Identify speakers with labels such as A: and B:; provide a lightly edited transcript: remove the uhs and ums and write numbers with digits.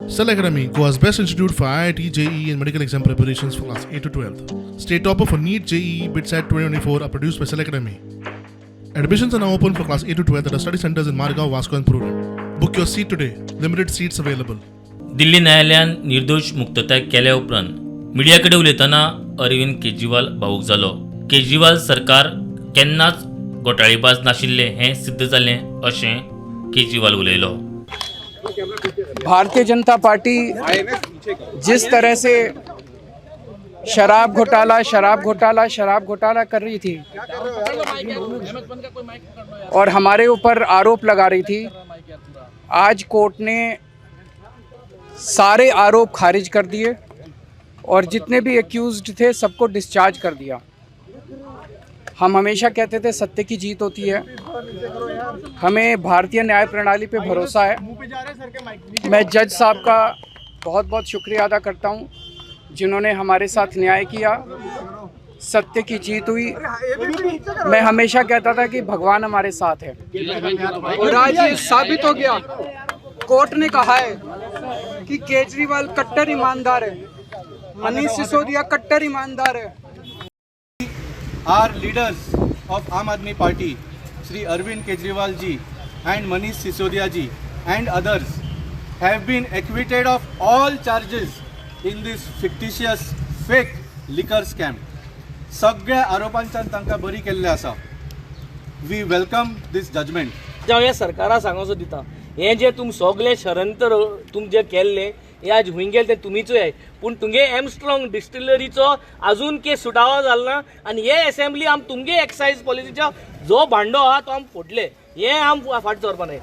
A: Cell Academy, Goa's best institute for IIT, JEE, and medical exam preparations for class 8 to 12. State topper for NEET, JEE, BITSAT 2024 are produced by Cell Academy. Admissions are now open for class 8 to 12 at our study centers in Margao, Vasco, and Prudent. Book your seat today. Limited seats available.
B: Delhi न्यायालयान निर्दोश मुक्तताय केल्या उपरांत media कडेन उलयतना अरविंद केजरीवाल भावूक जालो. केजरीवाल सरकार केन्नाच घोटाळेबाज नाशिल्लें हें सिद्ध जालें अशें केजरीवाल उलयलो.
C: भारतीय जनता पार्टी जिस तरह से शराब घोटाला, शराब घोटाला, शराब घोटाला कर रही थी और हमारे ऊपर आरोप लगा रही थी, आज कोर्ट ने सारे आरोप खारिज कर दिए और जितने भी एक्यूज्ड थे, सबको डिस्चार्ज कर दिया। हम हमेशा कहते थे, सत्य की जीत होती है। हमें भारतीय न्याय प्रणाली पे भरोसा है। मैं जज साहब का बहुत बहुत शुक्रिया अदा करता हूँ, जिन्होंने हमारे साथ न्याय किया। सत्य की जीत हुई। मैं हमेशा कहता था कि भगवान हमारे साथ है और आज ये साबित हो गया। कोर्ट ने कहा है कि केजरीवाल कट्टर ईमानदार है, मनीष सिसोदिया कट्टर ईमानदार है।
D: Our leaders of Aam Aadmi Party, Sri Arvind Kejriwal ji and Manish Sisodia ji and others, have been acquitted of all charges in this fictitious fake liquor scam. सगळ्या आरोपांच्यान तांकां बरी केल्लें आसा. We welcome this judgment.
E: हांव ह्या सरकारा सांगोसो दिता, हें जें तुम सगळें षडयंत्र तुम जें केल्लें, हें आज हुंय गेलें तें तुमीचूय आहे. पूण तुमगे एमस्ट्रॉंग डिस्टिलरीचो अजून केस सुटावो जालो ना आनी हे एसेंब्ली आम तुमगे एक्सायज पॉलिसीचो जो भांडो आहा तो आम फोडले, हें आम फाट सरपा नाय.